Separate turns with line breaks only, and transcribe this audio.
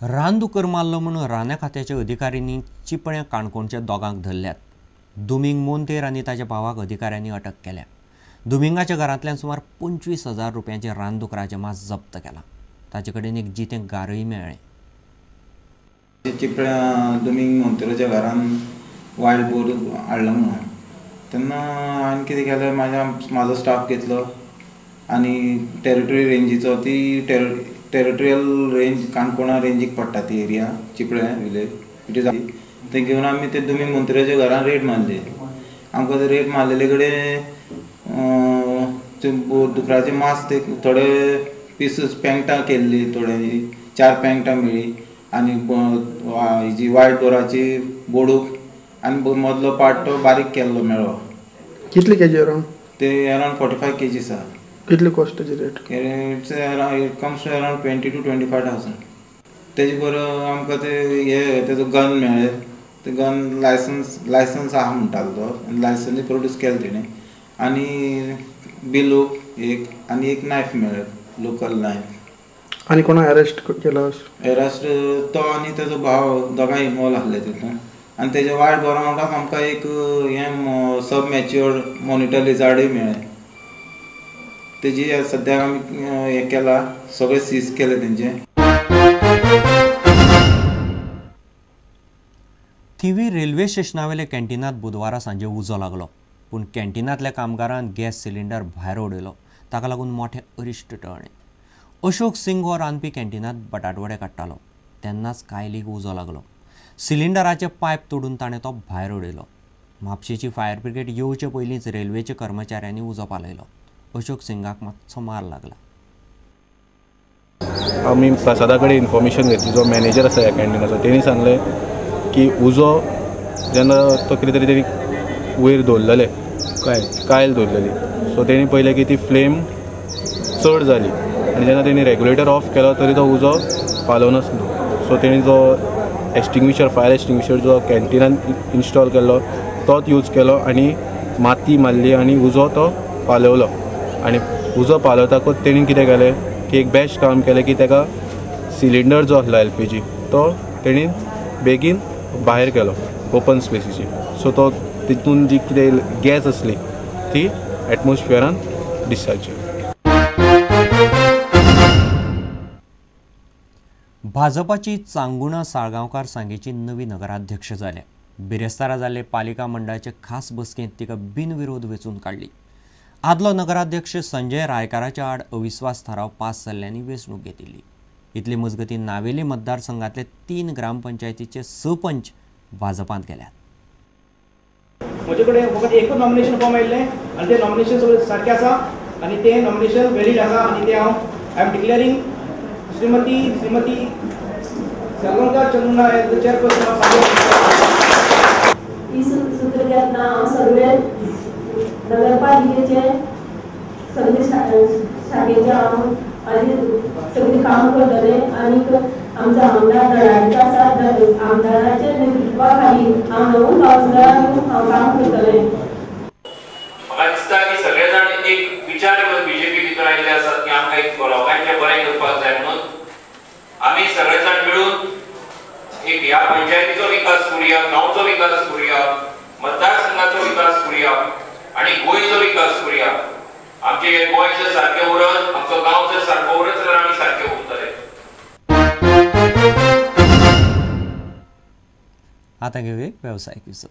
रानदुकर मारलो म्हणून राना खात्याच्या अधिकाऱ्यांनी चिपळ्या काणकोणच्या दोगांक धरल्यात. दुमींग मोंतेर आनी ताच्या भावाक अधिकाऱ्यांनी अटक केल्या. दुमिंगाच्या घरांतल्यान सुमार 25,000 रुपयांचे रानदुकराचें मांस जप्त केलां. ताचे कडेन एक जितें गारय मेळ्ळें.
चिपळ्या दुमींग मोंतेराच्या घरान वायल्ड बोर हाडला म्हणून तेन्ना हांवें कितें केलें, म्हाजो स्टाफ घेतलो आनी टेरिटरी रेंजीचो ती टेरिटोरियल रेंज काणकोणा रेंजीक पडटा ती एरिया चिपळ्या विलेज it is ते घेवन आमी ते दुमींग मोंतेराच्या घरान रेड मारली. आमकां ते रेड मारलेले कडेन दुकराचे मांस ते थोडे पिसीस पेंगटां केल्ली, थोडे 4 पेंगटां मेळ्ळी आनी हेजी वायल्ड बोराची बोडूक आनी मदलो पार्ट तो बारीक केल्लो मेळ्ळो.
कितले केजी अरावंड?
ते अरावंड 45 केजीस आसा.
कितले कॉस्ट तेजी rate?
It's around it comes to around 20,000 to 25,000. तेजे बरोबर आमकां ते हे तेजो गन मेळ्ळे. ते गन लायसन्स आहा म्हणटालो तो, आनी लायसन्सूय प्रोड्यूस केलें तेणें. आनी बिलूक एक आनी एक नायफ मेळ्ळें, लोकल नायफ.
आनी कोणाक अरेस्ट केला?
अरेस्ट तो आनी तेजो भाव दोगांय इनवॉल्व आसले तितून. आनी तेजे वायट बोरा वांगडा आमकां एक हें सब मॅच्युअर्ड मॉनिटर लिजार्डूय मेळ्ळें. तेजी सद्याक आमी हें केला, सगळें सीज केलें तेंचें.
थिवी रेल्वे स्टेशनावेल्या कॅन्टीनांत बुधवारा सांजे उजो लागलो. पूण कॅन्टीनांतल्या कामगारान गॅस सिलिंडर भायर उडयलो. ताका लागून मोठें अरिश्ट टळ्ळें. अशोक सिंग हो रांदपी कॅन्टीनांत बटाटवडे काडटालो तेन्नाच कायलीक उजो लागलो. सिलिंडराचें पायप तोडून ताणें तो भायर उडयलो. म्हापशेची फायर ब्रिगेड येवचे पयलींच रेल्वेच्या कर्मचाऱ्यांनी उजो पालयलो. अशोक सिंगाक मातसो मार लागला.
आमी प्रसादा कडेन इन्फॉर्मेशन घेतली, जो मॅनेजर आसा ह्या कॅन्टीनाचो, तेणी सांगलें की उजो जेन्ना तो कितें तरी तेणी वयर दवरलेले कायल दवरलेली, सो तेणी पळयलें की ती फ्लेम चड जाली आनी जेन्ना तेणी रेगुलेटर ऑफ केलो तरी तो उजो पालवनासलो. सो तेणी जो एक्सटिंग्विशर, फायर एक्सटिंग्विशर जो कॅन्टीनान इन्स्टॉल केल्लो तोच यूज केलो आनी माती मारली आनी उजो तो पालवलो. आनी उजो पालवताकूच तेणी कितें केलें की एक बेस्ट काम केलें की ताका सिलिंडर जो आसलो एलपीजी तो तेणी बेगीन भायर केलो ओपन स्पेसीची. सो तो तितून जी कितें गॅस आसली ती एटमॉस्फियरान डिस्चार्ज जाली.
भाजपाची चांगुणा साळगांवकार सांगेची नवी नगराध्यक्ष जाल्या. बिरेस्तारा जाल्ले पालिका मंडळाचे खास बसकेंत तिका बिनविरोध वेंचून काडली. आदलो नगराध्यक्ष संजय रायकाराच्या आड अविस्वास थाराव पास जाल्ल्यांनी वेंचणूक घेतिल्ली. इतले मजगतीं नावेली मतदारसंघातले 3 ग्रामपंचायतीचे 6 पंच भाजपांत गेल्यात.
म्हजे कडेन फकत एकूच नॉमिनेशन फॉर्म आयिल्लें आनी तें नॉमिनेशन सगळें सारकें आसा आनी तें नॉमिनेशन व्हॅलीड आसा आनी तें हांव I am declaring Shrimati Salgaonkar Chanduna as the chairperson of Sanguem.
ही सूत्र घेतना हांव सगळे नगरपालिकेचे सगळे शाखेचे हांव आनी सगळीं कामां करतलें आनीक आमचो आमदार धडाडीचो आसा, आमदाराच्या नेतृत्वा खाली हांव नवून कावन्सिलरान हांव काम करतलें.
म्हाका दिसता की सगळे जाण एक विचार घेवन बीजेपी भितर आयिल्ले आसात की आमकां एक लोकांचें बरें करपाक जाय म्हणून आमी सगळे जाण मेळून एक ह्या पंचायतीचो विकास करुया, गांवचो विकास करुया, मतदारसंघाचो विकास करुया आनी गोंयचो विकास करुया. आमचें हें गोंय जर सारकें उरत, आमचो गांव जर सारको उरत जाल्यार आमी सारके उरतले.
आतां घेवया वेवसायीक विसव.